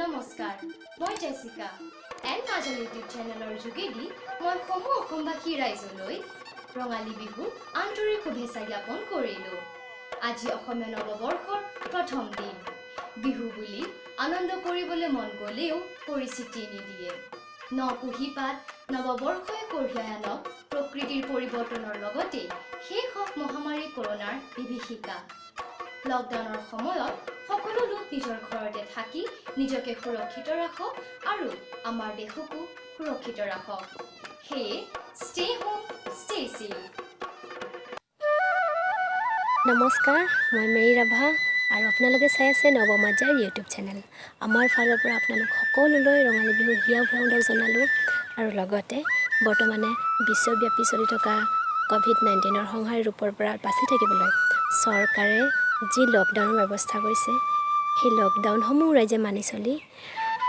নমস্কাৰ, মই Jessica. N মাজা YouTube চেনেলৰ যোগেদি মই সমূহ অসমবাসী ৰাইজলৈ ৰঙালী বিহুৰ আন্তৰিক শুভেচ্ছা জ্ঞাপন কৰিলোঁ। আজি অসমীয়া নৱবৰ্ষৰ প্ৰথম দিন। বিহু বুলি আনন্দ কৰিবলৈ মন গ'লেও পৰিস্থিতিয়ে নিদিয়ে। ন কুঁহিপাত নৱবৰ্ষই কঢ়িয়াই আনক প্ৰকৃতিৰ পৰিৱৰ্তনৰ লগতে শেষ হওক মহামাৰী কৰোণাৰ বিভীষিকা। লকডাউনৰ সময়ত সকলো লোক নিজৰ ঘৰতে থাকি নিজকে সুৰক্ষিত ৰাখক আৰু আমাৰ দেশকো সুৰক্ষিত ৰাখক। সেয়ে stay home, stay safe. নমস্কাৰ, মই মেৰী ৰাভা আৰু আপোনালোকে চাই আছে নৱমাজাৰ ইউটিউব চেনেল। আমাৰ ফালৰ পৰা আপোনালোক সকলোলৈ ৰঙালী বিহুৰ হিয়া ভৰা ওলগ জনালোঁ আৰু লগতে বৰ্তমানে বিশ্বব্যাপী চলি থকা ক'ভিড-19ৰ সংহাৰী ৰূপৰ পৰা বাচি থাকিবলৈ চৰকাৰে যি লকডাউনৰ ব্যৱস্থা কৰিছে, সেই লকডাউনসমূহ ৰাইজে মানি চলি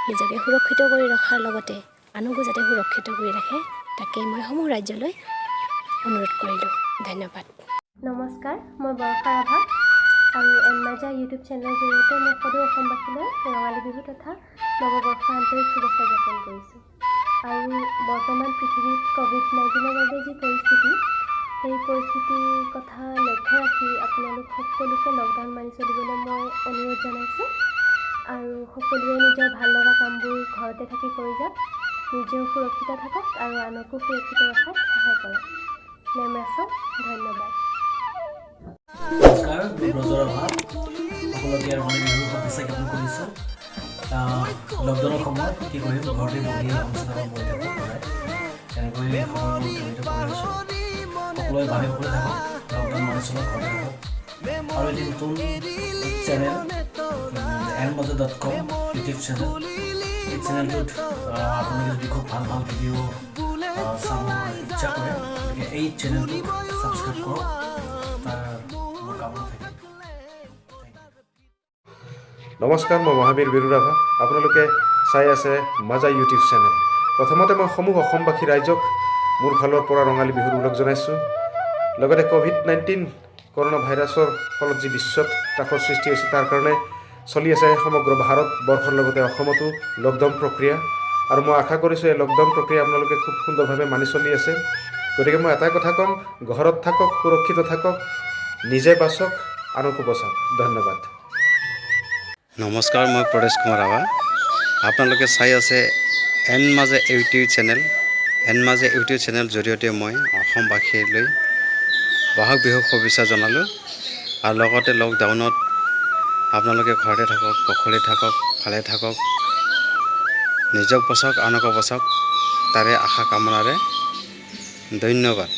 নিজকে সুৰক্ষিত কৰি ৰখাৰ লগতে আনকো যাতে সুৰক্ষিত কৰি ৰাখে, তাকে মই সমূহ ৰাজ্যলৈ অনুৰোধ কৰিলোঁ। ধন্যবাদ। নমস্কাৰ, মই বৰ্ষা ৰাভা আৰু এনমাজা ইউটিউব চেনেলৰ জৰিয়তে মই সদৌ অসমবাসীলৈ ৰঙালী বিহু তথা নৱবৰ্ষৰ আন্তৰিক শুভেচ্ছা জ্ঞাপন কৰিছোঁ। আৰু বৰ্তমান পৃথিৱীত ক'ভিড-19ৰ বাবে যি পৰিস্থিতি, সেই পৰিস্থিতিৰ কথা লক্ষ্য ৰাখি আপোনালোক সকলোকে লকডাউন মানি চলিবলৈ মই অনুৰোধ জনাইছোঁ আৰু সকলোৱে নিজৰ ভাল লগা কামবোৰ ঘৰতে থাকি কৰি যাওক। নিজেও সুৰক্ষিত থাকক আৰু আনকো সুৰক্ষিত ৰখাত সহায় কৰক। নেমৰাচক। ধন্যবাদ। নমস্কাৰ, মই ব্ৰজ ৰাভা। সকলোকে ৰঙালী বিহুৰ শুভেচ্ছা জ্ঞাপন কৰিছোঁ। লকডাউনৰ সময়ত কি কৰিম, ঘৰতে বহি অনুষ্ঠানত বহি থাকোঁ সদায়। তেনেকৈ সময়বোৰ অতিবাহিত কৰি আছোঁ। সকলোৱে ভালে কুশলে থাকক, লকডাউন মানি চলক, ঘৰতে থাকক। আৰু এটি নতুন চেনেল, এনমাজা.com ইউটিউব চেনেল। এই চেনেলটোত আপোনালোকে যদি খুব ভাল ভাল ভিডিঅ' চাব ইচ্ছা কৰে, গতিকে এই চেনেলটোক ছাবস্ক্ৰাইব কৰক, তাৰ মোৰ কামনা থাকিল। Thank you. নমস্কাৰ, মই মহাবীৰ বীৰু ৰাভা। আপোনালোকে চাই আছে মাজা ইউটিউব চেনেল। প্ৰথমতে মই সমূহ অসমবাসী ৰাইজক মোৰ ফালৰ পৰা ৰঙালী বিহুৰ ওলগ জনাইছোঁ। লগতে ক'ভিড-19 কৰোণা ভাইৰাছৰ ফলত যি বিশ্বত ত্ৰাসৰ সৃষ্টি হৈছে, তাৰ কাৰণে চলি আছে সমগ্ৰ ভাৰতবৰ্ষৰ লগতে অসমতো লকডাউন প্ৰক্ৰিয়া। আৰু মই আশা কৰিছোঁ, এই লকডাউন প্ৰক্ৰিয়া আপোনালোকে খুব সুন্দৰভাৱে মানি চলি আছে। গতিকে মই এটাই কথা ক'ম, ঘৰত থাকক, সুৰক্ষিত থাকক, নিজে বাচক, আনকো বচাওক। ধন্যবাদ। নমস্কাৰ, মই পৰেশ কুমাৰ ৰাভা। আপোনালোকে চাই আছে এন মাজে ইউটিউব চেনেল। এন মাজে ইউটিউব চেনেল জৰিয়তে মই অসমবাসীলৈ বহাগ বিহুৰ শুভেচ্ছা জনালোঁ আৰু লগতে লকডাউনত আপোনালোকে ঘৰতে থাকক, কুশলে থাকক, ভালে থাকক, নিজক বচাওক, আনকো বচাওক, তাৰে আশা কামনাৰে ধন্যবাদ।